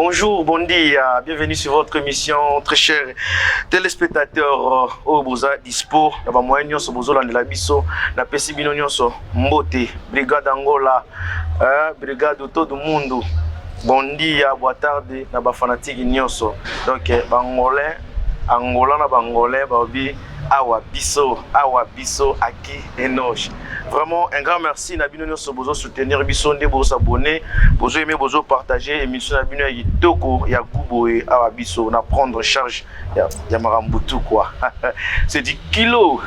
Bonjour, bon dia, bienvenue sur votre émission, très chers téléspectateurs. Oyo boza dispo na ba moyen nyonso bozolandela biso, napesi bino nyonso mbote. Brigade Angola, brigade todo mundo. Bon dia, boa tarde na ba fanatique nyonso. Donc bangolais, Angola na bangolais baobi awa biso, awa biso aki enoche. Vraiment un grand merci na bino nyonso bozo soutenir biso, nde bozo s'abonner, bozo aimer, bozo partager émission na bino ya kitoko ya guboye awa biso na prendre charge ya makambo tout quoi. C'est du kilo.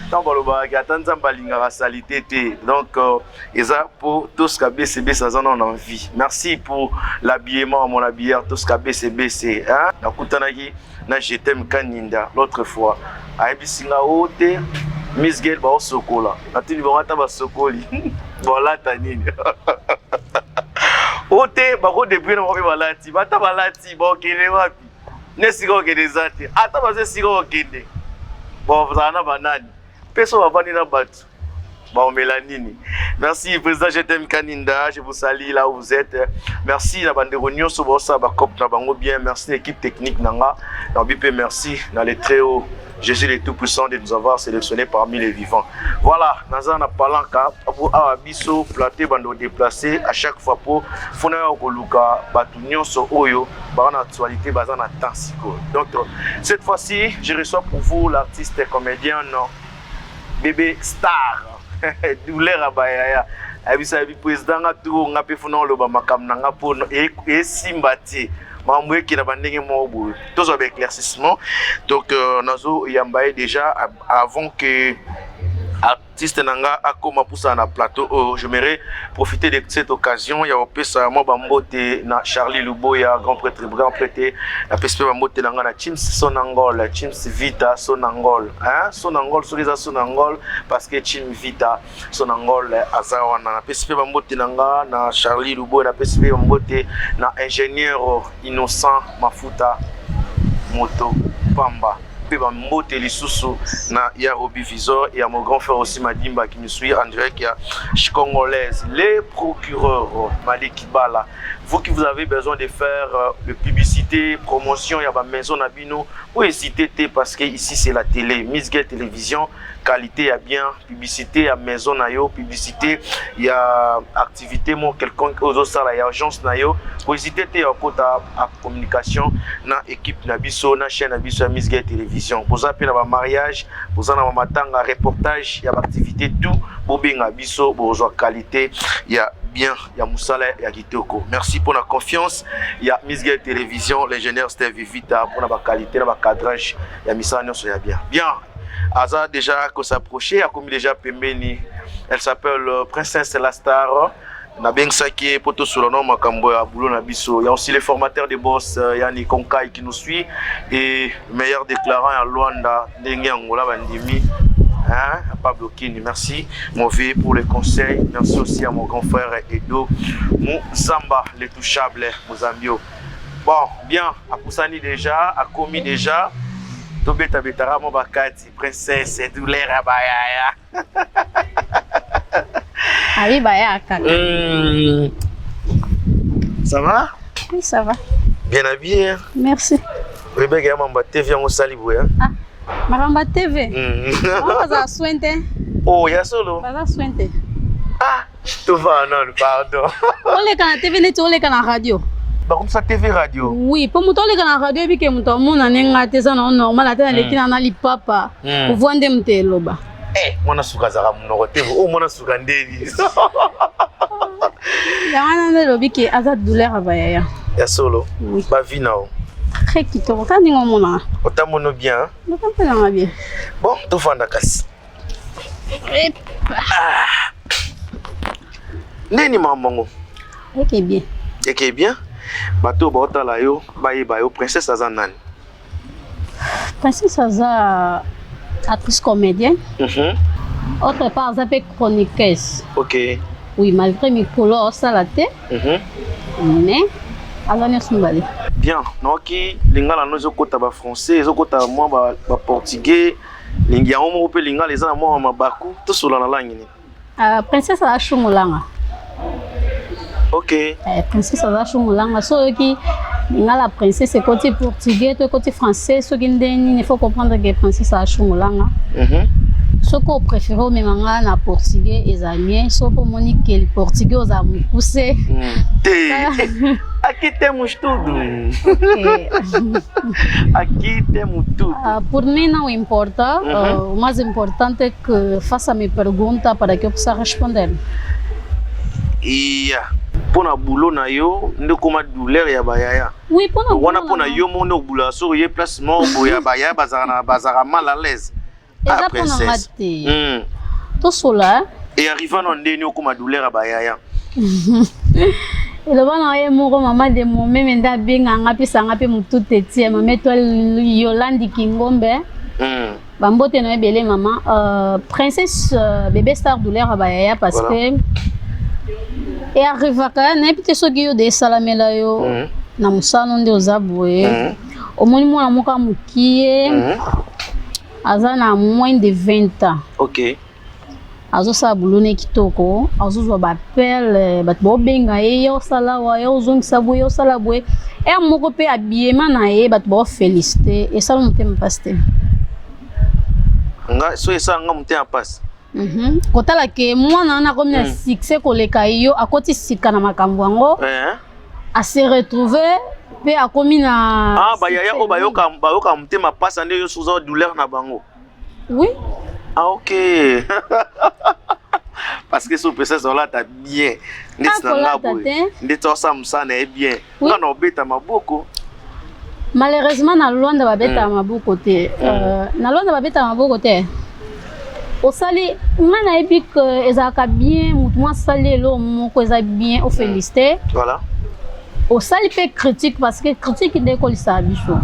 Ntango balobaka ata Nzambe alingaka saleté te. Donc eza po Tosca BCBC aza nano na vie. Merci pour l'habillement, mon habilleur Tosca BCBC, hein? Nakutanaki na Jetem Kaninda l'autre fois, ayebisi nga o te Miss Gel baosokola. Natuni bango ata basokoli bolata nini, o te bakodebrie na bango mpe balati. Bata balati, bakokende wapi? Ne esika okende eza te. Ata baza esika okende, bozala na banani mpe so bavandi na bato baomela nini? Merci président Jetem Kaninda, je vous salue là où vous êtes. Merci na bandeko nyonso baosala bacope na bango bien. Merci na équipe technique na nga naobi mpe merci na le très haut Jésus le Tout-Puissant de nous avoir sélectionnés parmi les vivants. Voilà, naza na palanka po awa biso plateau bando déplacé à chaque fois po fona ya koluka bato nyonso oyo baza na actualité, baza na temps sikoyo. Donc cette fois-ci, je reçois pour vous l'artiste comédien Bébé Star, douleur ya bayaya. Ayebisa yebi président nga to nga mpe funa oloba makambo na nga mpo esimba te, makambo ekenda bandenge moko boye, tozwa baéclaircissement. Donc nazoyamba ye déjà. Avant que artiste na nga akoma pusana na plateau oyo, j'aimerais profiter de cette occasion ya kopesa mwa bambote na Charlie Luboya, grand prêtre, grand prêtre. Napesi mpe bambote na nga na Chims Sonangol, Chims Vita Sonangol, hein? Sonangol, soki eza Sonangol, parce que Chim Vita Sonangol aza wana. Napesi mpe bambote na nga na Charlie Luboya. Napesi mpe bambote na ingénieur Innocent Mafuta Moto Pamba, mpe bambote lisusu na ya Robi Visor et à mon grand frère aussi Madimba qui me suit en direct ya Congolaise, les procureurs Malik Bala. Vous qui vous avez besoin de faire de publicité, promotion ya ba maison na bino, ou hésiter te, parce que ici c'est la télé Miss Gay Télévision, qualité ya bien, publicité ya maison na yo, publicité ya activité mo quelconque ozosala, ya agence na yo, hésiter te ya kota a communication na équipe na biso, na chaîne na biso ya Miss Gay Télévision. Boza mpe na bamariage, boza na bamatanga, reportage ya baactivité, tout, bobenga biso, bozwa qualité ya bien ya mosala ya kitoko. Merci pour la confiance ya Miss Gay Télévision, l'ingénieur Steve Vita, mpona baqualité na bacadrage ya misala nyonso ya bien bien. Aza déjà kos'approcher, akomi déjà pembeni. Elle s'appelle Princesse la Star. Nabengisaki ye mpo tosola no makambo ya boulot na biso. Ya aussi les formateurs de boss Yani Konkai qui nous suit et meilleur déclarant ya Luanda, ndenge Angola bandimi, hein, Pablo Kini. Merci mon vieux pour les conseils. Merci aussi à mon grand frère Edo Muzamba, le touchable Muzambio. Bon, bien, apusani déjà, akomi déjà. Tobeta betara mo bakati. Princesse douleur ya bayaya. Abi baya kaka. Ça va? Oui, ça va. Bien habillé, hein? Merci. Oyebeke ya mamba TV yango osali boye, hein? Ah, makambo ya TV. Bango bazala soin te. Oh, ya solo. Baza soin te. Ah, tova nanu, pardon. Oleka na TV neti oleka na radio. Bakomisa TV radio. Oui, mpo moto oleka na radio, yebi ke moto amona ne nga te, eza na normal ate naleki na lipapa. Ovwa nde moto eloba. Eh, mwana suka azalaka monoko te. O mwana suka ndeni. Yango wana nde elobi ke aza douleur ya bayaya. Ya solo. Oui. Bavi na o. Très kitoko kaka ndenge omonaka. Otambono bien, hein? Notambolanga bien. Bon, tofanda kasi. Ndeni makambo yango? Eke bien. Eke bien. Bato oyo baotala yo bayeba yo, Princesse aza nani? Princesse aza actrice comédienne. Autre part aza mpe chroniqueuse. Oui, malgré mikolo aosala te, mais aza nyonso mibale. Bien, naoki lingala no ezokɔta bafrançais, ezokɔta mwa baportugais, lingi yango moko mpe lingala eza na mwa mabaku. Tosola na langi nini? Princesse aza shungulanga. Ok. Princesse aza Shungulanga. So oyoki nga la princesse ekoti portugais to ekoti français, soki nde nini, il faut comprendre que princesse aza Shungulanga. Soki opréféré omema nga na portugais, eza mieux. Soki omoni ke portugais ozala mokuse. Te, aqui temos tudo. Aqui temos tudo. Por mim não importa. O mais importante é que faça me pergunta para que eu possa responder. Iya, mpona boulot na yo nde okóma douleur ya bayaya? Oui, mpona wana, mpona yo moko nde obulaka soki oye place moko boye ya bayaya, bazalaka mal à l'aise. Eza mpona nga te. Tosola. E arriva na ndeni okóma douleur ya bayaya? Eloba na ye moko, mama de momeme nde abenganga, apesanga mpe motu tetie, mama Étoile Yolandi Kingombe. Bambote na ebele, mama princesse bébé star, douleur ya bayaya parce que earrivaka, nayebi te soki yo de esalamela yo na mosano nde oza boye. Omoni mwana moko ya mokie, aza na moins de 20 ans, azosala boulot kitoko, azozwa baappel, bato baobenga ye, ye osala awa, ye ozongisa boye, ye osala boye, ere moko mpe abiema na ye, bato baofélicité, esala motema mpasi te? Nga so esala nga motema mpasi? Kotala ke mwana wana akomi na succès koleka yo, akoti sika na makambo yango, ase retrouve mpe akomi na Ah, bayaya oyo bayoka motema mpasi nde yo so oza douleur na bango? Oui. Ah ok, parce que so princesse olata bien ndeti na nga boye, ndeti osala mosala na ye bien, nga na obeta maboko. Malheureusement, na Lwanda babetaka maboko te. Na Lwanda babetaka maboko te. Osali, nga nayebi ke ezalaka bien, motu mwa asali eloko moko eza bien, ofélicité. Osali mpe critique, parce que critique nde ekolisaka biso.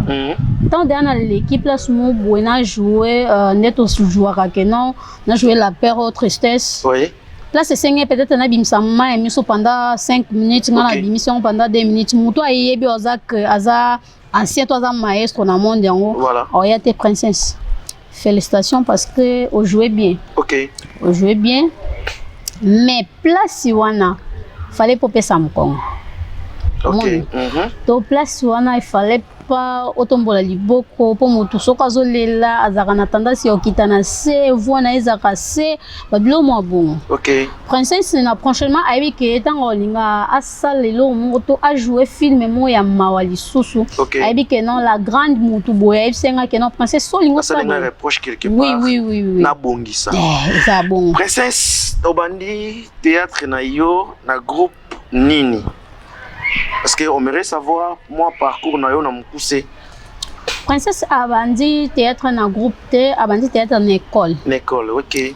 Ntango deya naleki place mo boye, na joue nde tojouaka ke non, na joue la peur au tristesse. Place esenge peut-être nabimisa mai ya miso pendant 5 minutes, nga nabimisi yango pendant 2 minutes. Moto ayebi aza ke aza ancien to aza maestro na monde yango, oya te: "Princesse, félicitations parce que ojoue bien." "Ojoue bien, mais place wana fallait popesa mokongo." Omoni? To place wana ifallait pas otombola liboko, mpo motu soki azolela azalaka na tendance ya okita na se, voix na ye ezalaka se, babilo mwa bongo. Princesse na prochainement ayebi ke ntango olinga asala eloko moko to ajoue film moko ya mawa lisusu, ayebi ke non, la grande motu boye ayebisi nga ke non, princesse, so olingi osala asalinga boye. Reproche quelque Oui. part. Oui. Nabongisa. Eh, eza bongo. Princesse, obandi théâtre na yo na groupe nini? Parce que on aimerait savoir moi parcours na yo na mokuse. Princesse abandi théâtre na groupe te, abandi théâtre na école. Na école, ok.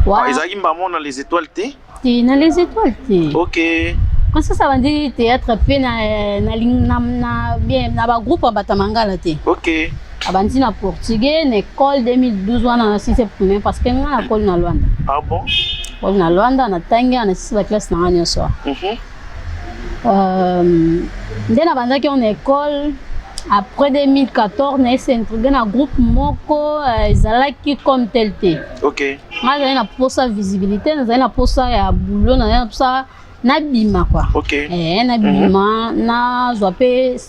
Ah, ezalaki mbamo na Les Étoiles te? Te, na Les Étoiles te. Princesse abandi théâtre mpe na, bien, na bagroupe ya bato ya mangala te. Abandi na portugais na école 2012 wana na 6 primaire, parce que nga nakoli na Lwanda. Ah bon? Koli na Lwanda, natangi na sisi baclasse na nga nyonso. Nde nabandaki en école. Après 2014, naye s'intégrer na groupe moko, ezalaki comme tel te. Nga nazali na posa visibilité, nazali na posa ya boulot, nazali na posa nabima quoi. Nabima, nazwa mpe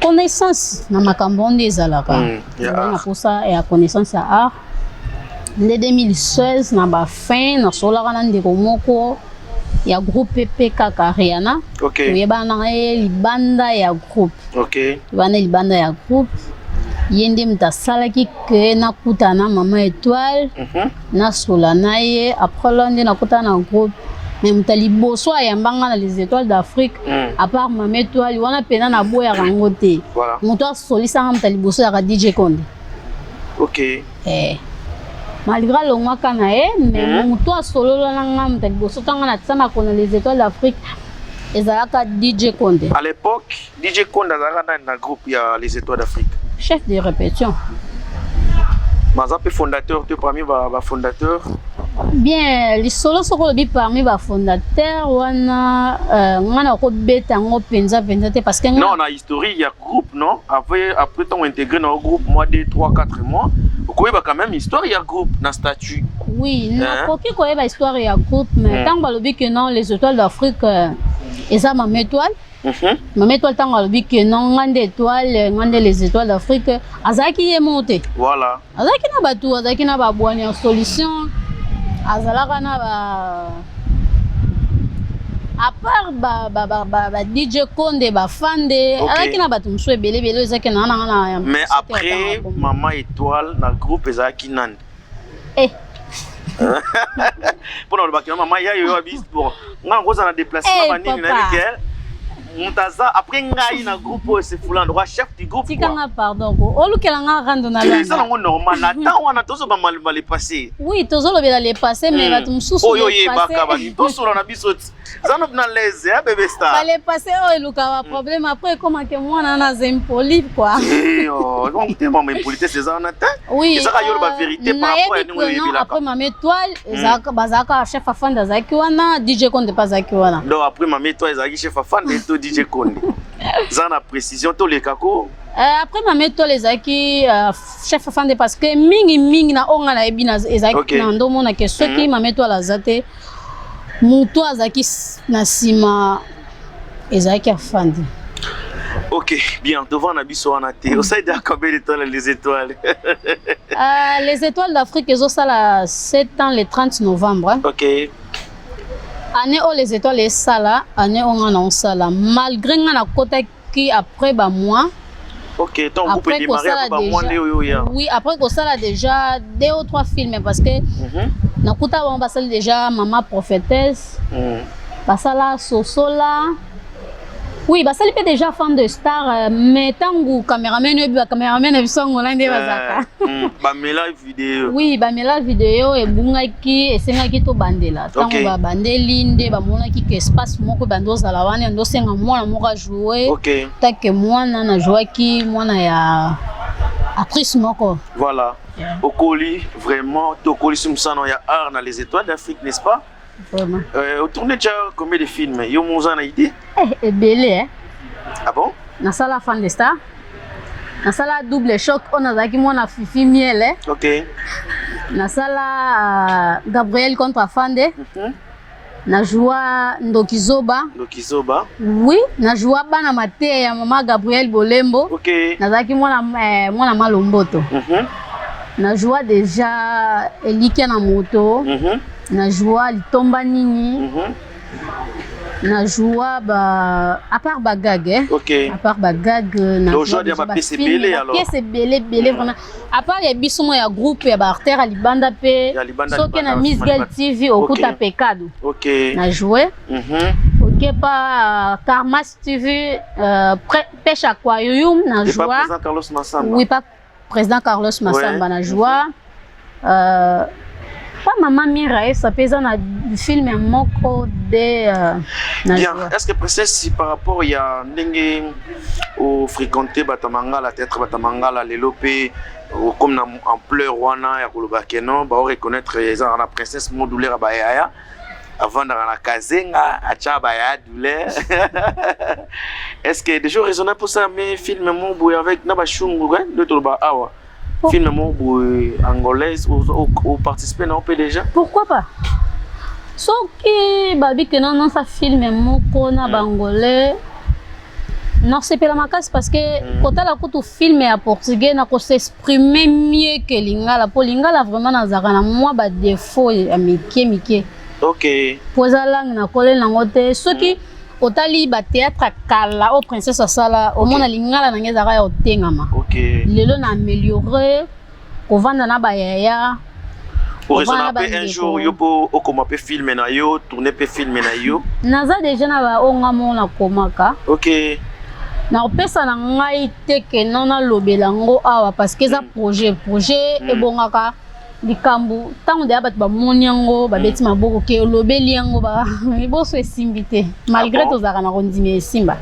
connaissance na makambo nde ezalaka. Ya Nazali na art. posa ya connaissance ya art. Nde 2016 na bafin, nasolaka na ndeko moko ya groupe mpe kaka Riana. Toyebana na ye libanda ya groupe. Toyebana libanda ya groupe. Ye nde moto asalaki ke nakutana na mama Étoile, nasola na ye. Après la nde nakutana na groupe. Mais moto ya liboso ayambanga na Les Étoiles d'Afrique, à part mama Étoile wana, mpena naboyaka yango te, moto asolisanga, moto ya liboso yaka DJ Konde. Malgré alongwaka na ye, mais moto asolola na nga, moto ya liboso ntango natia makolo na Les Étoiles d'Afrique, ezalaka DJ Konde. À l'époque, DJ Konde azalaka nani na groupe ya Les Étoiles d'Afrique? Chef de répétition. Baza mpe fondateur te, parmi bafondateur? Bien, lisolo soki olobi parmi bafondateur wana, nga na kobeta yango mpenza mpenza te, parce que nga Non, na historique ya groupe, non? Après ntango intégré na groupe, mois 2 3 4 mois, okoyeba quand même histoire ya groupe na statut. Oui, nakoki koyeba histoire ya groupe, mais ntango balobi ke non, Les Étoiles d'Afrique, Eza Mama Étoile. Mama Étoile, ntango alobi ke non, nga nde étoile, nga nde les étoiles d'Afrique, azalaki ye moko te. Azalaki na bato, azalaki na babwani ya solution, azalaka na ba, à part ba DJ Konde, bafande. Azalaki na bato mosusu ebele ebele, ezalaki na nanga na Mais après Mama Étoile, na groupe ezalaki nani? Eh. Mpona olobaki na mama ya yo abi, bon, nga nakozala na déplacement. Banini, nayebi ke moto aza après ngai na groupe oyo, c'est fulano droit, chef du groupe. Tikanga, pardon, ko olukela nga rando na Eza nango normal na temps wana, tozoba maloba le passé. Oui, tozolobela le passé, mais bato mosusu oyo oyebaka bani, tosola na biso ti eza no na l'aise ya bébé star. Bale passé oyo elukaka baproblème après, ekomake mwana wana aza impoli quoi. Donc te, mama, impolitesse eza wana te. Oui. Ezaka yo loba vérité par rapport ya ndenge oyebelaka. Après Mama Étoile, bazalaka chef afande azalaki wana, DJ Konde mpe azalaki wana. Donc après Mama Étoile, ezalaki chef afande to DJ Konde? Eza na précision, toleka ko. Après Mama Étoile, ezalaki chef afande, parce que mingi mingi na oyo nga nayebi ezalaki na ndomonake soki Mama Étoile aza te, moto azalaki na nsima ezalaki afandi. Ok, bien, devant na biso wana te. Osali déjà combien de temps les étoiles? Les étoiles d'Afrique ezosala 7 ans le 30 novembre. Hein. Année oyo les étoiles esala, année oyo nga na osala, malgré nga nakotaki après bamois. Ok, ton groupe est démarré après bamois nde oyo ya. Oui, après kosala déjà deux ou trois films, parce que nakuta bango basali déjà Mama Prophétesse, basala Sosola, oui, basali mpe déjà Femme de Star, mais ntango caméraman, oyebi bacameraman na biso angola nde bazalaka. Bamela video. Oui, bamela video ebungaki, esengaki tobandela. Ntango babandeli nde bamonaki ke espace moko ebandi ozala wana, ando osenga mwana moko ajoue. Take mwana najouaki mwana ya actrice moko. Voilà. Okoli vraiment, tokolisi mosano ya art na les étoiles d'Afrique, n'est-ce pas? Vraiment. Otourné déjà combien de films, yo moza na idée? Eh, ebele, eh. Ah bon? Nasala Fan de Star, nasala Double Choc oyo nazalaki mwana Fifi Miel, eh. Nasala Gabriel contre Afande. Najoua Ndoki Zoba. Ndoki Zoba. Oui, najoua Bana Mateya ya mama Gabriel Bolembo. Nazalaki mwana Malomboto. Najoua déjà Elikia na moto. Najoua Litomba nini. Najoua ba, à part bagag, eh? À part bagag. Najoua déjà bapièce ebele alors. Pièce ebele ebele vraiment, à part ya biso mo ya groupe, ya baartere ya libanda mpe. Soki na Miss Girl TV, okuta Pekado. Na joué. Ok, pa Karmas TV, Pêche Aquarium na joua. Président Carlos Massamba. Oui, pas président Carlos Massamba. Na joua pa mama Mira esa mpe eza na film moko de na. Bien, est ce que princesse, par rapport ya ndenge ofréquente bato ya mangala, théâtre bato ya mangala lelo mpe comme na ampleur wana ya koloba ke non, baoreconnaître ezalaka na princesse mo douleur ya bayaya, avandaka na Kazenga, atya bayaya douleur, est ce que déjà raisonnable mposa me film mo boye avec na bashungu nde toloba awa, film moko boye angolaise, oparticipe na mpe déjà? Pourquoi pas? Soki babi ke nononsa film moko na baangolais, nasepela makasi, parce que kotala kutu film ya portugais, na kos'exprimer mieux ke lingala, mpo lingala vraiment nazalaka na mwa badéfaut ya mike mike. Po eza langue nakoleli nango te. Soki otali bathéâtre ya kala oyo princesse asala, omona lingala nange ezalaka ya kotengama. Lelo na améliore kovanda na bayaya. Oraisonna mpe un jour yo mpo okoma mpe film na yo, tourne mpe film na yo? Naza déjà na baoyo nga moko nakomaka. Nakopesa na ngai te ke no nalobela yango awa, parce que eza projet. Ebongaka likambo ntango deya bato bamoni yango, babeti maboko ke olobeli yango, liboso esimbi te, malgré Ah bon? Tozalaka na kondima esimba.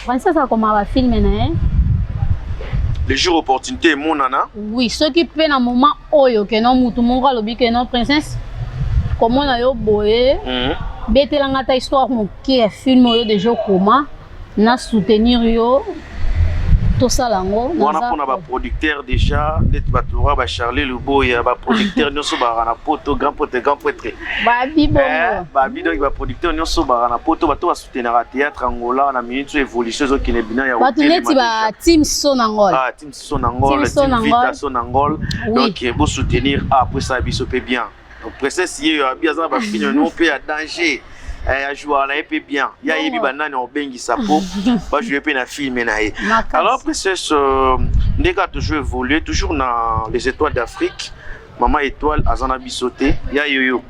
Princesse akoma bafilm na ye. Le jour opportunité emonana. Oui, soki mpe na moment oyo ke no mutu moko alobi ke no, princesse, komona yo boye, betelanga ata histoire moke ya film oyo déjà okoma, na soutenir yo. Tosala yango. Wana mpona baproducteur déjà, neti bato lokola bacharlie Luboya, baproducteur nyonso baka na Poto, grand prêtre, grand prêtre. Babi bongo. Babi, donc baproducteur nyonso baka na Poto, bato basoutenaka théâtre Angola na minute oyo, évolution ezokende bina ya bato neti ba team Sonangol. Ah, team Sonangol, team Vita Sonangol. Donc bosoutenir après ça biso mpe bien. Donc Princesse ye oyo abi aza na bafilm no mpe ya danger, ajouaka na ye mpe bien, ye ayebi banani obengisa mpo bajoue mpe na film na ye. Alors Princesse, ndenge kaka toujours évolue, toujours na Les Étoiles d'Afrique, mama Étoile aza na biso te. Ya yoyo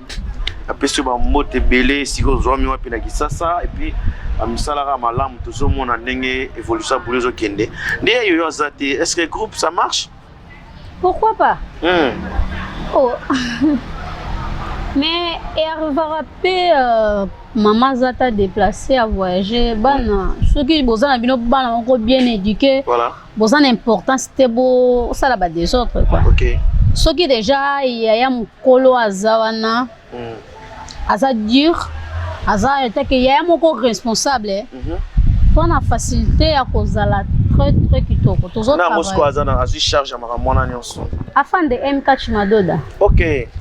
apesi yo bambote ebele. Esika ozwami wapi na Kisasa? Et puis bamisalaka malamu, tozomona ndenge évolution ya bulu ezokende. Nde ya yoyo aza te, est ce que groupe ça marche? Pourquoi pas? Oh. Mais earrivaka mpe mama aza ta déplacé à voyager. Bana, soki boza na bino bana moko bien éduqué, boza na importance te bosala badésordre quoi. Soki déjà yaya mokolo aza wana, aza dur, aza etake yaya moko responsable, to na facilité ya kozala très très kitoko. Na mosiko aza na azwi charge ya makambo wana nyonso. Afande MK Chimadoda.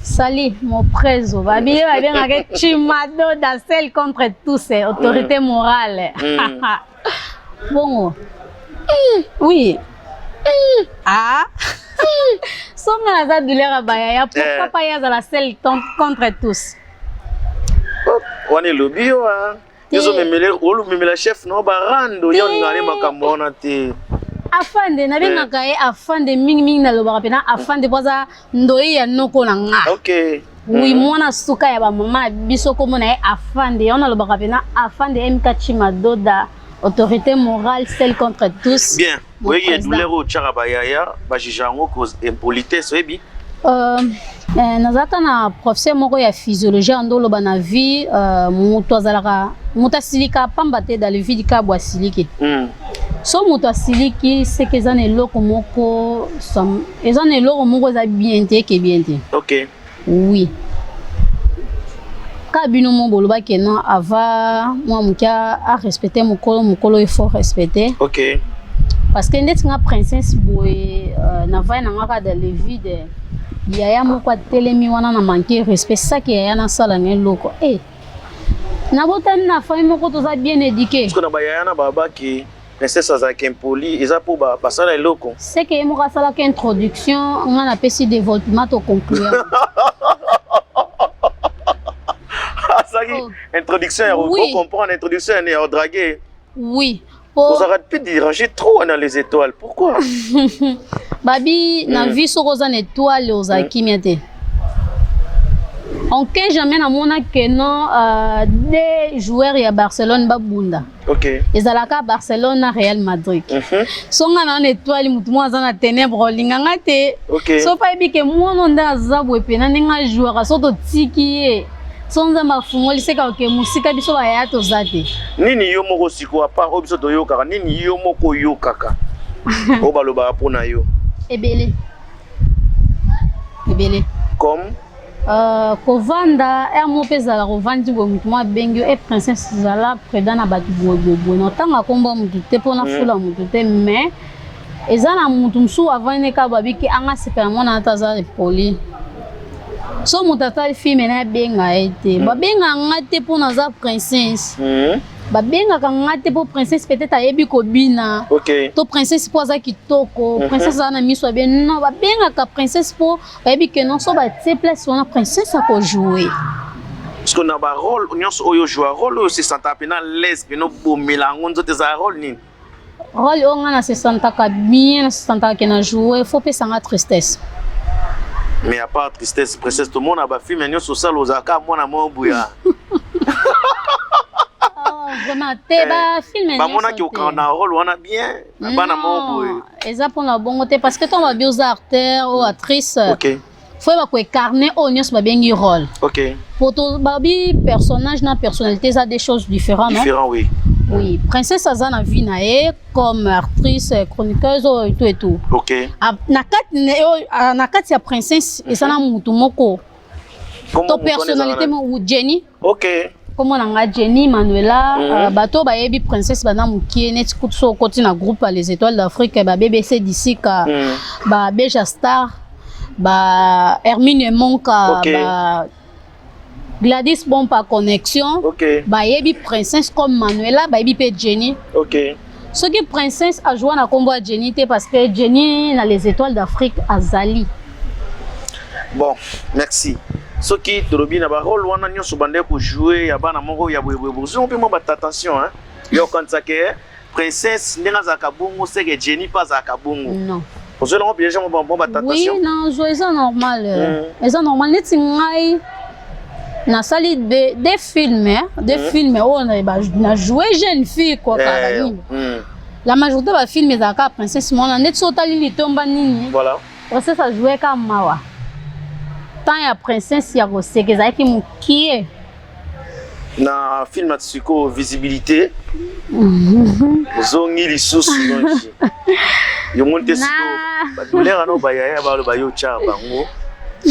Sali mon préso, babile babengaka Chimadoda, seul contre tous, autorité morale. Bongo oui, ah, songa naza douleur ya bayaya, pourquoi pas ye azala seul contre tous? Wana elobi yo ezomemela, olomemela chef no barando, yo olingaka ne makambo wana te. Afande nabengaka ye afande mingimingi, nalobaka mpena afande mpo aza ndoi ya noko na nga. Oui, mwana suka ya bamama na biso, kombo na ye afande. Yango nalobaka mpena afande MK Chimadoda, autorité morale, seul contre tous. Bien, oyebi ya douleur oyo otyaka bayaya, bajuge yango cause impolitesse, oyebi? Nazalaka na professeur moko ya physiologie, ando oloba na vie, moto azalaka moto asilika pamba te, dans le vide kabwa asiliki. So moto asiliki, seke eza na eloko moko, eza na eloko moko eza bien te, eke bien te. Oui, ka bino mo bolobaki non, ava mwa moke arespecte mokolo, mokolo il faut respecter. Parce que ndeti nga Princesse boye, navai na nga kaka dans le vide, yaya moko atelemi wana na manque respect, saki yaya nasala na eloko e nabotami na famille moko toza bien éduqué. Parce que na bayaya na babaki Princesse azalaki impoli, eza mpo basala eloko. Seke ye moko asalaki introduction, nga napesi développement, toconclure. Asalaki introduction ya comprendre, introduction ya odrague. Oui. Ozalaka mpe déranger trop na Les Étoiles, pourquoi? Babi na vie, soki oza na étoile, ozala kimia te. Aucun jamais namona ke non, deux joueurs ya Barcelone babunda. Ezalaka Barcelone na Real Madrid. So nga na na étoile, motu moko aza na ténèbre olinganga te. So mpe ayebi ke mwana nde aza boye mpena ndenge ajouaka, so totiki ye, so Nzambe afungoli seka oke mosika, biso bayaya toza te. Nini yo moko sikoyo, à part oyo biso toyokaka, nini yo moko oyokaka oyo balobaka mpona yo? Ebele ebele. Comme? Kovanda ere moko mpe ezala kovandi boye, motu moko abengi yo: "E Princesse, ezala prudent na bato boye boye boye." Na otanga kombo motu te mpona fula motu te, mais eza na motu mosusu avandi ne kaka babiki anga sepela mwana ata aza poli. So moto atali film na abenga ye te, babengaka nga te mpo naza Princesse. Babengaka nga te mpo Princesse peut-être ayebi kobina, to Princesse mpo aza kitoko, Princesse aza na miso ya bien. Non, babengaka Princesse mpo bayebi ke non, so batie place wana, Princesse akojoue. Parce que na barole nyonso oyo ojouer, rôle oyo osesantaka mpena l'aise, mpena obomela yango nzoto, ezala rôle nini? Rôle oyo nga nasesantaka bien, nasesantaka ke na joue, faut pesanga tristesse. Mais à part tristesse, Princesse, tomona bafilm nyonso osala, ozalaka mwana moko boya. Oh, vraiment te, bafilm bamonaki okanga na rôle wana bien, bana moko boye. Eza mpona bongo te, parce que ntango babi oza acteur oyo actrice, faut yeba koincarner oyo nyonso babengi rôle. Po to babi personnage na personnalité eza des choses différentes, non? Différent, oui. Oui, Princesse aza na vie na ye comme actrice, chroniqueuse oyo et tout et tout. Na kati ya Princesse eza na mutu moko to personnalité mo Jenny. Kombo na nga Jenny Manuela. Bato bayebi princesse bana mokie, neti kutu so okoti na groupe ya Les Étoiles d'Afrique, ba BBC Disika, ba Beja Star, ba Hermine Monka, ba Gladys Bompa Connexion, bayebi princesse comme Manuela, bayebi mpe Jenny. Soki princesse ajoua na nkombo ya Jenny te, parce que Jenny na Les Étoiles d'Afrique azali. Bon, merci. Soki tolobi na barole wana nyonso bandeki kojouer ya bana moko ya boyeboye, bozongo mpe mwa batentation yo okanisaka princesse ndenge azalaka bongo, seke Jenny mpe azalaka bongo? Non. Ozwelango piège, mwa Oui. Batentation. Nazwa, eza normal. Eza normal. Neti ngai nasali des films, hein, des films oyo na joué jeune fille quoi, kala nini. La majorité bafilm ezalaka princesse mwana, neti so otali litomba nini, princesse ajoue ka mawa. Temps ya princesse ya koseka ezalaki mokie. Na film ya sikoyo Visibilité, ozongi lisusu, donc yomoni te sikoyo badouleur wana bayaya baloba yo tya bango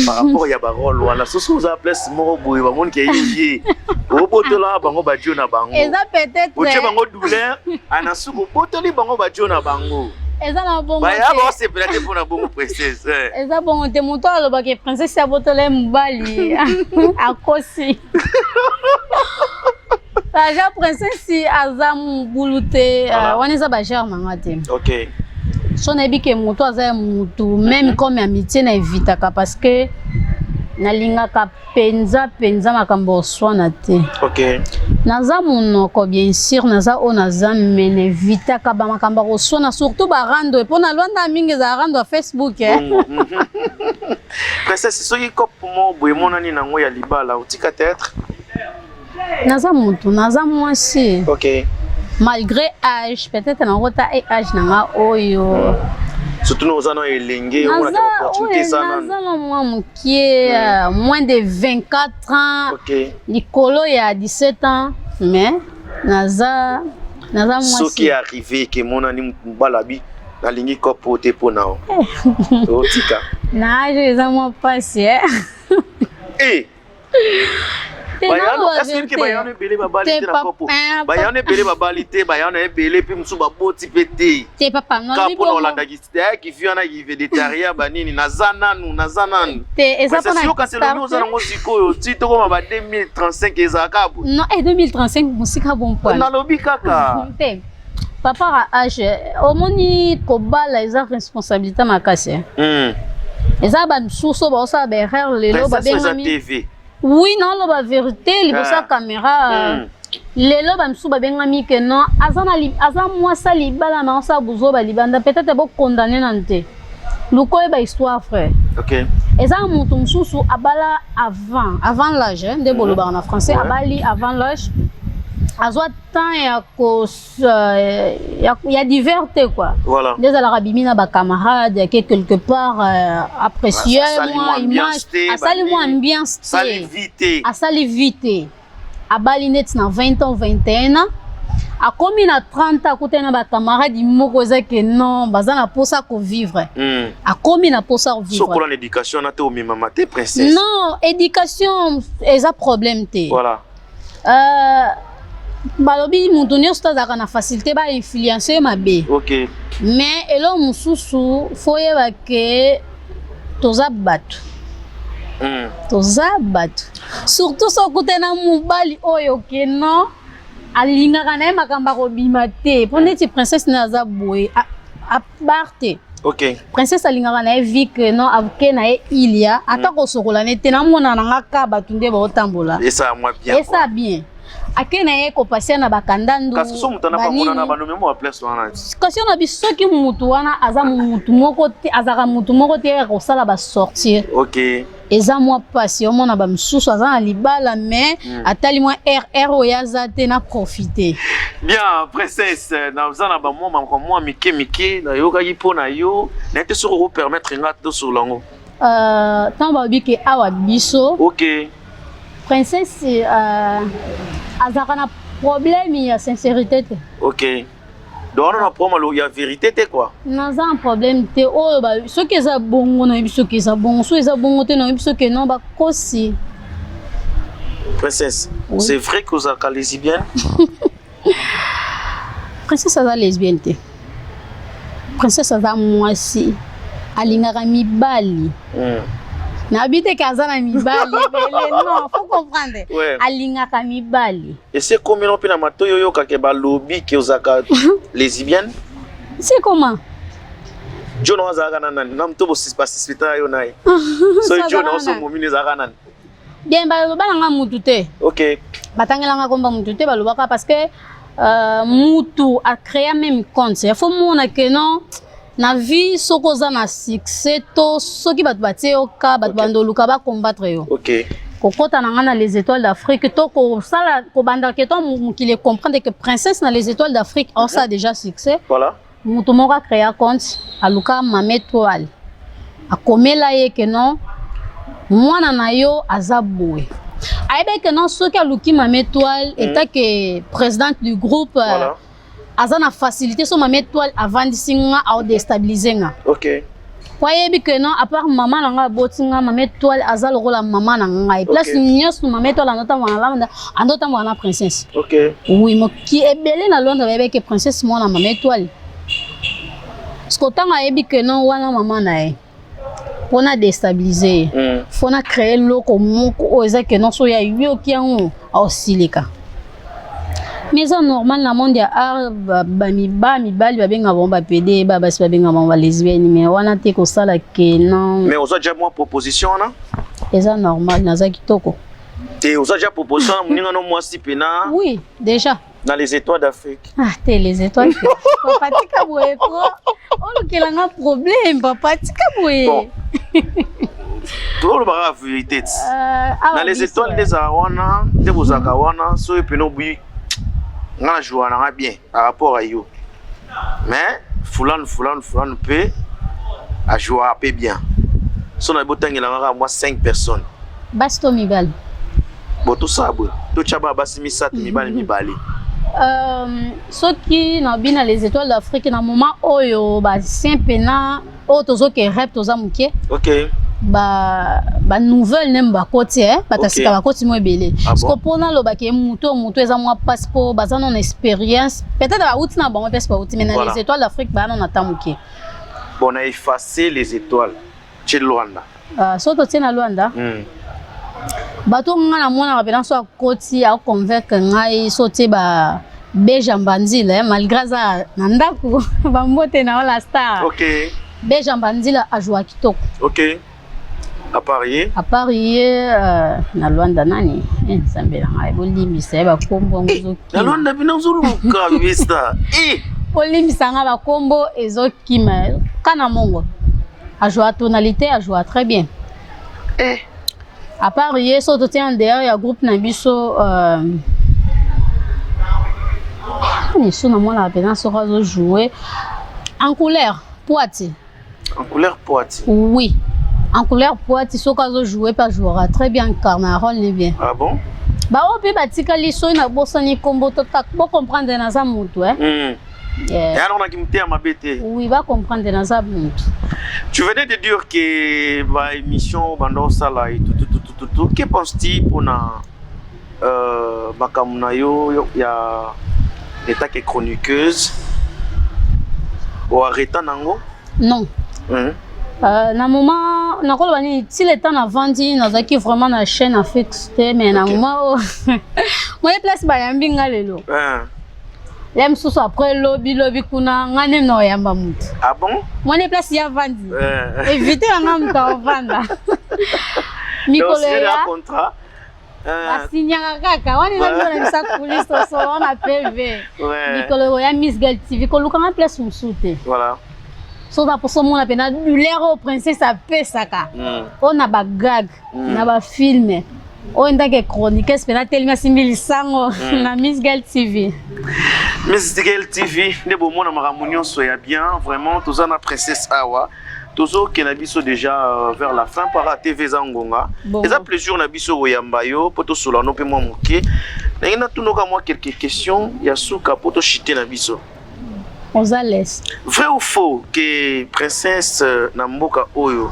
par rapport ya barole wana. Soki oza place moko boye, bamoni ke ye obotola bango badio na bango. Eza peut-être Otie bango douleur, ana suki obotoli bango badio na bango. Eza na bongo Baya te. Baosepela te mpona bongo, princesse. Eza bongo te. Moto alobaka princesse abotola ye mobali, akosi. Aja princesse aza mobulu te. Wana eza bagere nanga te. So nayebi ke moto aza ya motu, même comme amitié, na evitaka, parce que nalingaka mpenza mpenza makambo oswana te. Naza monoko, bien sûr, naza oyo naza, me na evitaka bamakambo ya koswana, surtout barando, mpo na lwanda mingi ezala rando ya Facebook, eh. Bongo. Princesse, soki kope mo boye emonani nango ya libala, otika théâtre? Naza motu, naza mwasi. Malgré âge, peut-être nakota e âge na nga oyo. Surtout no oza na elenge, omonaka opportunité eza nanu. Naza na mwa mokie, moins de 24 ans, likolo ya 17 ans, mais naza Soki mwasi. Arrivé ke emonani mobala abi nalingi kope oyo te mpo na o, otika? Na âge eza mwa mpasi, eh. Te, naloba vérité. Bayano ebele babali Te, te na kopo. Bayano ebele babali te, bayano ebele mpe mosusu baboti mpe te. Te papa, Ka nalobi mpona bongo. olandaki ayaki vi wana vedettaria banini, naza nanu, naza nanu. Te, eza mpona Yoka, selongi oza nango sikoyo ti tokoma ba 2035, ezalaka boye? Non, eh, 2035 mosika bon poil. Nalobi kaka. Te papa, ka âge omoni, kobala eza responsabilité makasi, eh. Eza bamisusu oyo baosala baerreur lelo. Princesse eza Babengami TV. Oui, naoloba vérité liboso ya caméra. Lelo bamisusu babengami ke non, aza na aza mwasi ya libala na osala buzoba libanda, peut-être bokondane nanu te. Luka oyeba histoire, frère. Eza moto mosusu abala avant l'âge, hein, nde bolobaka na français. Abali avant l'âge, azwa temps ya ko ya divers te quoi. Nde ezalaka bimi na bacamarade, ake quelque part, apprécier Asali mwa mwa ambiance image te, asali mwa banini. Ambiance Sali te. vie te. Asali vie te. Abali neti na 20 ans, 21 ans, akomi na 30 ans, akutani na bacamarade moko eza ke non, baza na mposa kovivre. Akomi na mposa kovivre. Sokola na éducation na te, omemama te, princesse. Non, éducation eza problème te. Balobi moto nyonso to azalaka na facilité bainfluence ye mabe. Mais eloko mosusu, fo oyeba ke toza bato. Toza bato, surtout so okute na mobali oyo ke non, alingaka na ye makambo akobima te, mpo neti princesse na aza boye, abar te. Princesse alingaka na ye vie ke non, ake na ye ilia ata kosokola ne te, namona na nga ka bato nde baotambola. Esala mwa bien. Esa bien, ake na ye kopasia na bakandandu. Kasi so moto ana bamona na banome mo baplace wana. Kasi na biso, soki mutu wana aza mutu moko te, azalaka mutu moko te ya kosala basortir, eza mwa mpasi. Omona bamisusu aza na libala, mais atali mwa rr oyo aza te na profite. Bien, princesse, naza na bamwa makambo mwa mike mike nayokaki mpo na yo, naye te soki okopermettre nga tosolola yango. Ntango balobi ke awa biso, princesse azalaka na problème ya sincérité te. Ok, donc wana na problème ya vérité te quoi. Naza na problème te. Oyo soki eza bongo, nayebi soki eza bongo, soki eza bongo te, nayebi soki non, bakosi. Princesse. Oui. C'est vrai que ozalaka lesbienne? Princesse aza lesbienne te. Princesse aza mwasi alingaka mibali. Nayebi te ke aza na mibali ebele, non, faut comprendre. Alingaka mibali. Ese ekomi no mpe na matoi oyokake balobi ke ozalaka lesbienne? C'est comment? John oyo azalaka na nani? Na moto basuspecta yo na ye, soki John oso momini ezalaka nani? Bien, baloba nanga mutu te. Batangelanga komba mutu te. Balobaka parce que mutu acréa même compte. Il faut mona ke non, na vie, soki oza na succès to soki bato batie yo ka bato bando oluka bacombattre yo. Kokɔta na nga na Les Étoiles d'Afrique to kosala kobanda ke to mokili comprendre que Princesse na Les Étoiles d'Afrique osala déjà succès. Moto moko acréa compte, aluka Mama Étoile, akomela ye ke non, mwana na yo aza boye. Ayebi ke non, soki aluki Mama Étoile etake présidente du groupe, aza na facilité. So Mama Étoile avandisi nga, aodéstabiliser nga. Po ayebi ke non, à part mama na ngai aboti nga, Mama Étoile aza lokola mama na ngai. Place nyonso Mama Étoile andotambola na Londres, andotambola na Princesse. Oui, moki ebele na Londres bayebi ke Princesse mwana Mama Étoile, parce que ntango ayebi ke non, wana mama na ye, mpona déstabiliser ye, faut na créer eloko moko oyo eza ke non, so oyo ayoki yango, aosilika. Mais eza normal na monde ya art, bamibali babengaka bango bapédés, basi babengaka bango balesbienne, mais wana te kosala ke non. Mais oza déjà mwa proposition wana? Eza normal, naza kitoko. Te, oza déjà proposition wana, moninga no mwasi mpena? Oui, déjà. Na Les Étoiles d'Afrique? Ah te, Les Étoiles te. Papa, tika boye ko, olukelanga problème. Papa, tika boye. Bon, tolobaka vérité ti. Awa Na Les biso, Étoiles nde ezalaka wana, nde bozalaka wana. Soki pene obuyi nga na jouaka nanga bien par rapport à yo, mais fulani, fulani, fulani mpe ajouaka mpe bien. So na botangela kaka mwa 5 personnes. Basi to mibali? Bo tosala boye, totya bana basi misato, mibali mibale. Soki nabi na Les Étoiles d'Afrique, na moment oyo basien mpena oyo tozoke rep, toza moke. Ba banouvelle neme bakoti, bato ya sika bakoti mo ebele. Ah Parce que bon? mpona alobaki ye motu oyo, motu eza mwa mpasi, mpo baza nano expérience, peut-être bauti na bango mpesi bauti, mais na Les Étoiles d'Afrique baya nano ata moke. Bon, na effacer Les Étoiles, tie Lwanda. So totie na Lwanda, bato nga namonaka mpena so akoti aconvaincre ngai, so tie ba Beja Mbanzila, malgré aza na ndako, bambote na yo la star. Beja Mbanzila ajoua kitoko. Ok, à part ye? À part ye, na Lwanda nani? Nzambe na ngai, bolimbisa ye, bakombo yango Na ezokima. Lwanda bino ozoluka besta. Bolimbisa nga, bakombo ezokima. Kana mongo ajoua tonalité, ajoua très bien. À part ye, so totia en dehors ya groupe na biso, so namonaka mpenza soki azojoue en couleur poiti. En couleur poiti? Oui, en couleur poiti, soki azojoue mpe ajouera très bien, incarne rôle ne bien. Ah bon? Baoyo mpe batikali, soki nabosani nkombo, bocomprendre, naza motu, eh? Yeah. Ya nanaki motema mabe te. Oui, bacomprendre, naza motu. Tu venais de dire que ba émission banda osala et tout, tout, tout, tout, tout, tout. Que penses-tu mpona makambo na yo ya état que chroniqueuse, oarrêta nango? Non. Na moment nakoloba nini, ti le temps navandi, nazalaki vraiment na chaîne afixe te, mais na moment oyo moye place bayambi nga lelo, ya mosusu après lobi lobi kuna nga nde na oyamba motu. Ah bon? Moni place ya vandi, évite nanga moto aovanda mikolo ya ya contrat. Basinyaka kaka wana, eza biso na bisa coulisse, tosolo na PV. Mikolo ya Miss Girl TV, kolukanga place mosusu te. So oza mposa omona mpena douleur oyo Princesse apesaka, oyo na bagag, na bafilm oyo ndake chroniqueuse mpena telemi, asimbi lisango na Miss Girl TV. Miss Girl TV nde bomona makambo nyonso ya bien. Vraiment, toza na Princesse awa, tozokenda biso déjà vers la fin par TV. Eza ngonga. Bongo. Eza plaisir na biso koyamba yo mpo tosola no mpe mwa moke. Ndenge natunoka mwa quelques questions ya suka mpo toshite na biso. Oza les. Vrai ou faux ke Princesse, na mboka oyo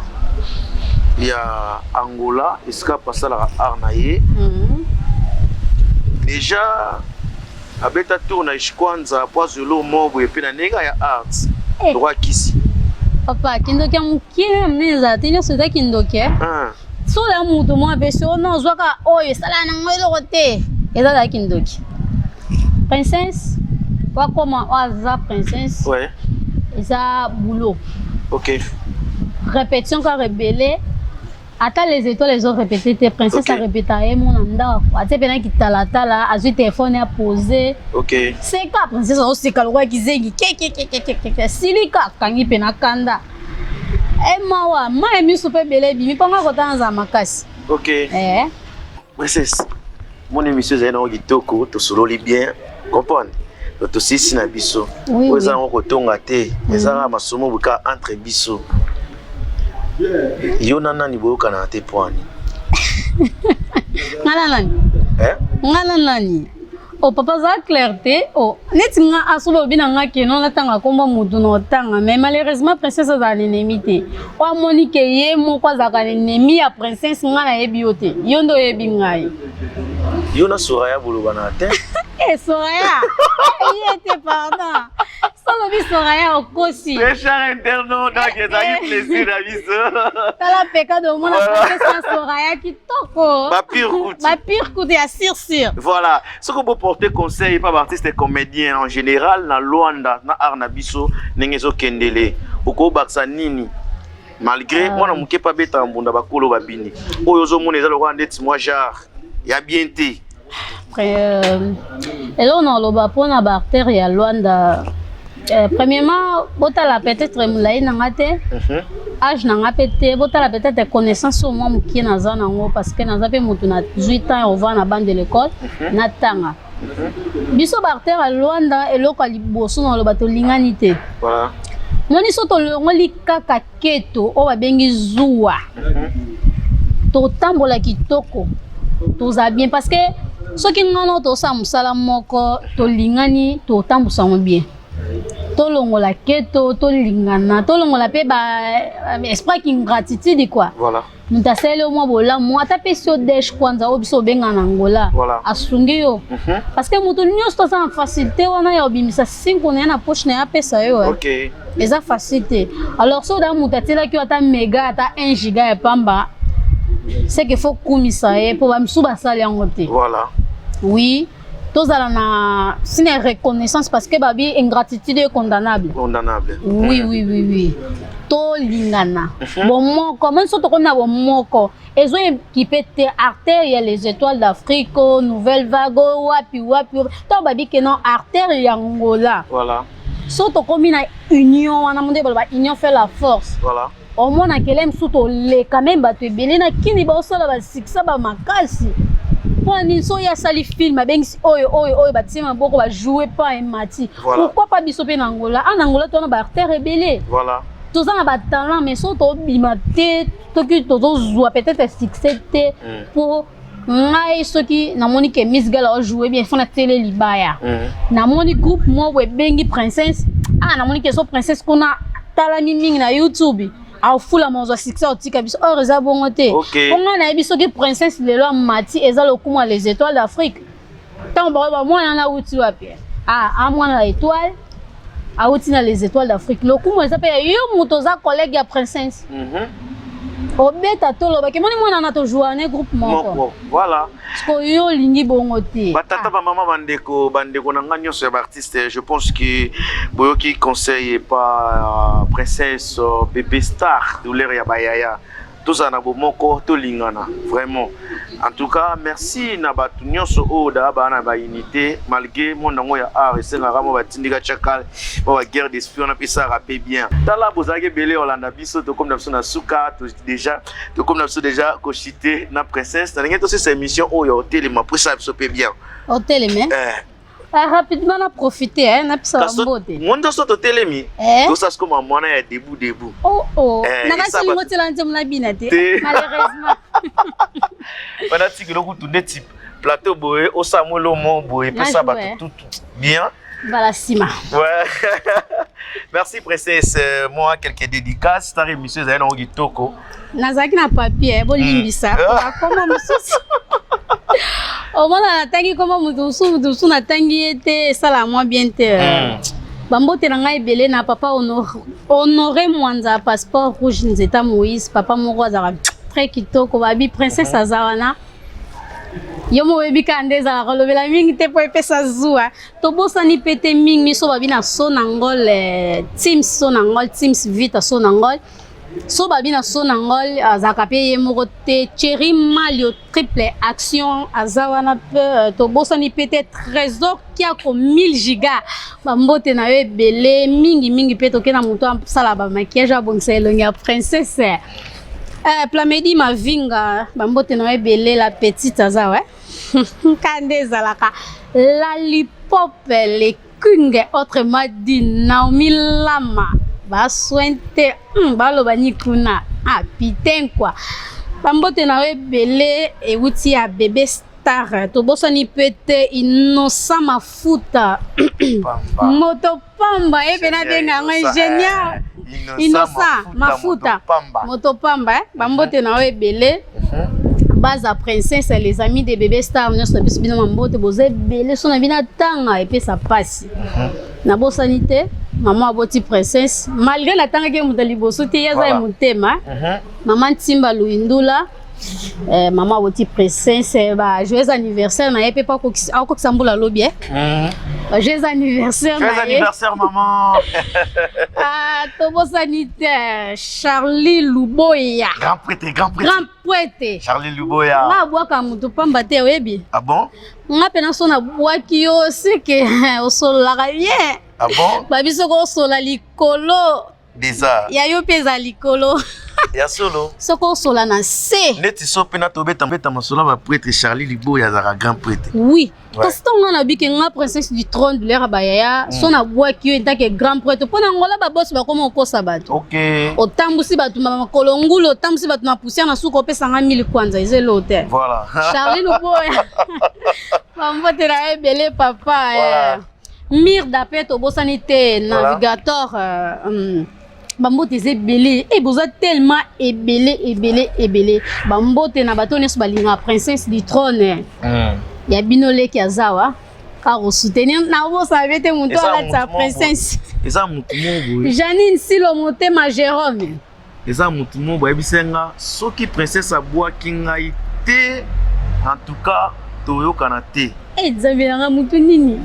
ya Angola, esika basalaka art na ye, Déjà abeta tour na Kwanza po azwa eloko moko boye mpe na ndenge ya art lokola kisi. Papa, kindoki ya moke na monene ezala te, nyonso eza kindoki. Solo ya moto moko apesi yo non, ozwaka oyo esala nango eloko te, eza kaka kindoki. Princesse wakoma oyo aza princesse, eza boulot. Répétition kaka ebele, ata Les Étoiles ezo répété te, princesse arépéta ye mo na ndako, atie mpe na kitalatala, azwi telefone apose. Seka, princesse azoseka lokola kizengi kekekekekeke, silika akangi mpe na kanda emawa mai miso mpe ebele ebimi mpo nga kotala nazala makasi. Princesse, mon émission ezali nango kitoko, tosololi bien, comprendre, tosilisi na biso. Oyo eza yango kotonga te, eza kaka masomo boka entre biso. Yo na nani boyokanaka te po ani? Nga na nani? Nga na nani? O papa, aza clair te. O neti nga asoba obi na nga keno natanga kombo motu na otanga, mais malheureusement princesse azala na ennemi te. O amoni ke ye moko azalaka na ennemi ya princesse, nga nayebi yo te, yo nde oyebi ngai. Yo na Soraya bolobana te? E Soraya ye te, pardon, solobi Soraya okosi. Très cher internaute, donc ezalaki plaisir na biso. Tala peka domona princesse na Soraya kitoko. Bapire kutu. Bapire kutu ya sur sur. Voilà, soki boporte conseil pa baartiste comédien en général na Lwanda, na art na biso ndenge ezokendele, okobakisa nini, malgré mwana moke mpe abetaka mbunda, bakolo babini, oyo ozomona eza lokola ndeti mwa genre ya bien te? Eloko na oloba mpona baacteur ya Lwanda, premièrement botala peut-être molai na nga te, age na nga mpe te, botala peut-être connaissance oyo mwa mokie naza nango, parce que naza mpe motu nazwi temps ya kovanda na bande de l'école, natanga. Biso baacteur ya Lwanda, eloko ya liboso na oloba, tolingani te. Moni so tolongoli kaka keto oyo babengi zuwa, totambola kitoko, toza bien, parce que soki ngana tosala mosala moko, tolingani, totambusa yango bien. Tolongola keto, tolingana, tolongola mpe ba esprit ingratitude quoi. Moto asaleli yo mwa bolamu, ata pesi yo dèche kwanza oyo biso obenga na Angola, asungi yo, parce que moto nyonso toza na facilité wana ya obimisa cinco na ye na poche na ye, apesa yo, eza facile te. Alors so oda moto atielaki yo ata méga, ata 1 giga ya pamba, c'est que faut kumisa ye, mpo bamisusu basali yango te. Oui, tozala na signe ya reconnaissance, parce que babi ingratitude est condamnable. Condamnable. Oui, tolingana, bomoko. Moni so tokomi na bomoko, ezo équipe te artère ya Les Étoiles d'Afrique, Nouvelle Vague, wapi wapi, ntango babi ke non, artère ya Angola. So tokomi na union wana, mo nde baloba union fait la force. Omona kele mosusu toleka meme bato ebele na kini baosala basuccès bamakasi. Mpona nini? So oyo asali film, abengisi oyo oyo oyo, batie maboko, bajoue pa emati. Pourquoi pas biso mpe na Angola? A na Angola towana baartère ebele. Toza na batalent, mais so tobima te, toki tozozwa peut-être succès te. Mpo ngai soki namoni ke Miss Gala ojoue bien, fo natiele libaya. Namoni groupe moko ebengi princesse, ah, namoni ke so princesse kuna talami mingi na YouTube, afulama, ozwa succès, otika biso. Or eza bongo te. Mpo ngai nayebi soki princesse lelo amati, eza lokumu ya Les Étoiles d'Afrique. Ntango bango bamwana na awuti wapi, ah, amwana na étoile, awuti na Les Étoiles d'Afrique, lokumu eza mpe ya yo moto oza collègue ya princesse. Obeta tolobaki, moni mwana na tojouaka na groupe moko. Moko, voilà. Parce yo olingi bongo te. Batata, bamama, bandeko, bandeko na nga nyonso ya baartiste, je pense que boyoki conseil epa princesse bébé star Douleur ya bayaya. Tozala na bomoko, tolingana vraiment. En tout cas merci na bato nyonso oyo daa baa na baunité, malgré monde yango ya art esengaka mwa batindika tiakal, mwa baguerre d'esprit wana mpe esalaka mpe bien. Tala, bozalaki ebele olanda biso, tokomi na biso na suka déjà, tokomi na biso déjà kochite na princesse. Na ndenge tosisa émission oyo, otelema po esala biso mpe bien. Oteleme. Eh. Ah, rapidement na profite eh, napesa bambote. Mo nyonso totelemi. Eh? Tosala sikoma mwana ya debout debout. Oh. Eh, nakasi esa olingo otiela nzembo na bina te. Te. Malheureusement. Wana tikelo kutu ndeti plateau boye, osala mwa elomo boye, epesa Na bato joué. tutu bien. Mbala nsima. Ouais. Merci princesse. Moi quelques dédicaces, tari émission ezali nango kitoko. Nazalaki na papier, bolimbisa. Bakoma mosusu. Omona natangi kombo moto mosusu, moto mosusu natangi ye te, esala mwa bien te. Bambote na ngai ebele na papa Honoré Mwanza, passeport rouge, nzeta Moïse, papa moko azalaka très kitoko. Babi princesse aza wana, yo mo oyebi kaka nde ezalaka kolobela mingi te mpo epesa zuwa. Tobosani mpe te mingi miso babi na so na ngol, teams so na ngol, teams vita so na ngol, so babi na so na ngol, azalaka mpe ye moko te. Thierry Malio, triple action, aza wana mpe. Tobosani mpe te Trésor Kiako, 1000 giga, bambote na yo ebele mingimingi. Mpe toke na moto asala bamaquillage, abongisa elongi ya princesse, Plamedi Mavinga, bambote na yo ebele. La petite aza we ka nde ezalaka Lalipop le king, autrement dit Naomi Lama, basoin te, baloba ni kuna. Ah putain quoi, bambote na yo ebele ewuti ya bébé star. Tobosani mpe te Innocent Mafuta, moto pamba ye mpe nabenga yango ingénieur Innocent Mafuta, moto pamba. Bambote na yo ebele, baza princesse, les amis de bébé star nyonso na biso, bino mambote, boza ebele. So na bino atanga epesa mpasi. Nabosani te mama aboti princesse, malgré natangaki ye moto ya liboso te, ye aza ya motema, mama Ntimba Luindula. Mama aboti princesse, ba joyeux anniversaire na ye mpe, po akokisa mbula alobi, ba joyeux anniversaire na ye. Anniversaire, maman. Ah, tobosani te Charlie Luboya. Grand prêtre, grand prêtre. Grand prêtre. Charlie Luboya. Nga abwaka motu pamba te, oyebi. Ah bon? Nga mpena so nabwaki yo, seke osololaka bien. Ah bon? Babi soki osola likolo déjà ya yo mpe eza likolo. Ya solo. Soki osola na se. Neti so mpe na tobeta beta masolo ya baprêtre, Charlie Liboya azalaka grand prêtre. Oui. Kasi ntango nga nabiki, nga princesse du trône, douleur ya bayaya, so nabwaki yo entake grand prêtre, mpo na ngola babosi bakoma okosa bato. Otambusi bato na makolo ngulu, otambusi bato na poussière, na suka opesanga mili kwanza, eza elo te. Charlie Luboya, bambote na yo ebele, papa. Mirda mpe tobosani te, navigateur, bambote eza ebele e, boza tellement ebele, ebele, ebele. Bambote na bato nyonso balingaka princesse du trône. Ya bino leki azawa akosoutenir, nabosana be te moto alatisa princesse. Eza motu moko boye. Janine Silo, motema Jérôme. Eza motu moko boyebisi nga soki princesse abwaki ngai te, en tout cas toyokana te. E Nzambe nanga, motu nini?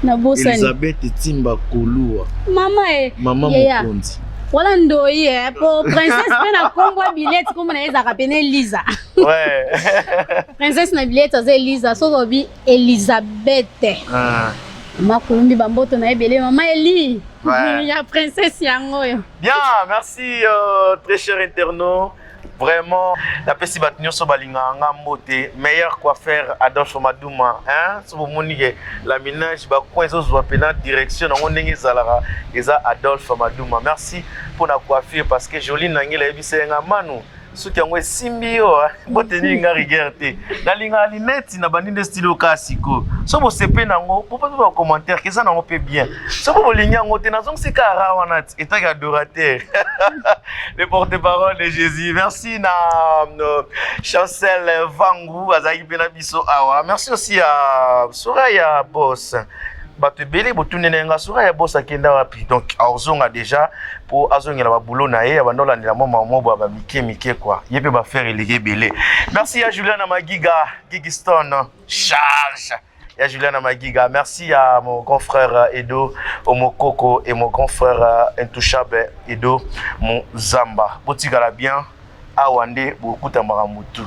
Nabosani. Elizabeth Timba Kolua. Mama e. Mama mokonzi. Wala ndoi e, po princesse mpe na nkombo ya bilete, nkombo na ye ezalaka pene Eliza. Princesse na bilete aza Eliza, soki obi Elizabeth. Mama Kolumbi, bamboto na ebele, mama Eli. Ya princesse yango oyo. Bien, merci, très cher internaute. Vraiment, napesi bato nyonso balingaka nga mbote. Meilleur coiffeur Adolphe Maduma, hein? So bomoni ke laminage bacoin ezozwa mpena direction nango ndenge ezalaka, eza Adolphe Maduma. Merci mpona coiffure, parce que Jolie Nangela ayebisa ye nga manu soki yango esimbi yo mbote nini nga rigueur te. Nalingaka lineti na bandi nde style oyo sikoyo. So bosepe nango, po mpe bacommentaire ke eza nango mpe bien. Soki bolingi yango te, nazongisi kaka wana ti etaki adorateur, le porte-parole de Jésus. Merci na Chancel Vangu, azalaki mpe na biso awa. Merci aussi à Soraya Boss. Bato ebele botunene nga Soraya Boss akenda wapi. Donc azonga déjà mpo azongela babulo na ye, abanda olandela mwa mamo bwa bamike mike kua ye mpe bafere eleki ebele. Merci ya Juliana Magiga, Gigiston charge ya Juliana Magiga. Merci à mon grand frère Edo Omokoko et mon grand frère intouchable Edo Mozamba. Botikala bien, awa nde bokutamaka mutu.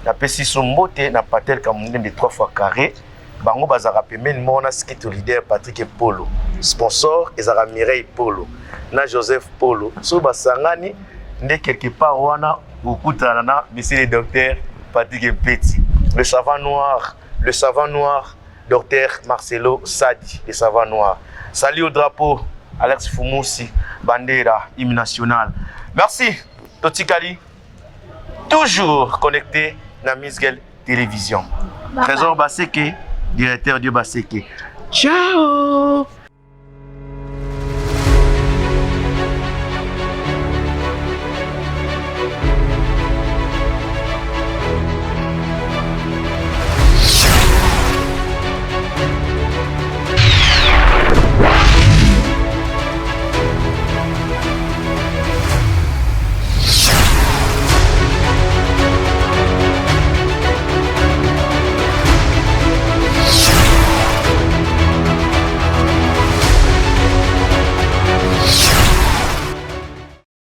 Napesi so mbote na Patel Kamundende 3 fois carré. Bango bazalaka pembeni moko na skito leader Patrick Polo. Sponsor ezalaka Mireille Polo na Joseph Polo. So basangani nde quelque part wana bokutana na monsieur le docteur Patrick Mpeti, le savant noir, le savant noir, docteur Marcelo Sadi, le savant noir. Salut au drapeau, Alex Fumusi, Bandera, hymne national. Merci, Totikali, toujours connecté na Misgel Télévision. Trésor Baseke, directeur Dieu Baseke. Ciao.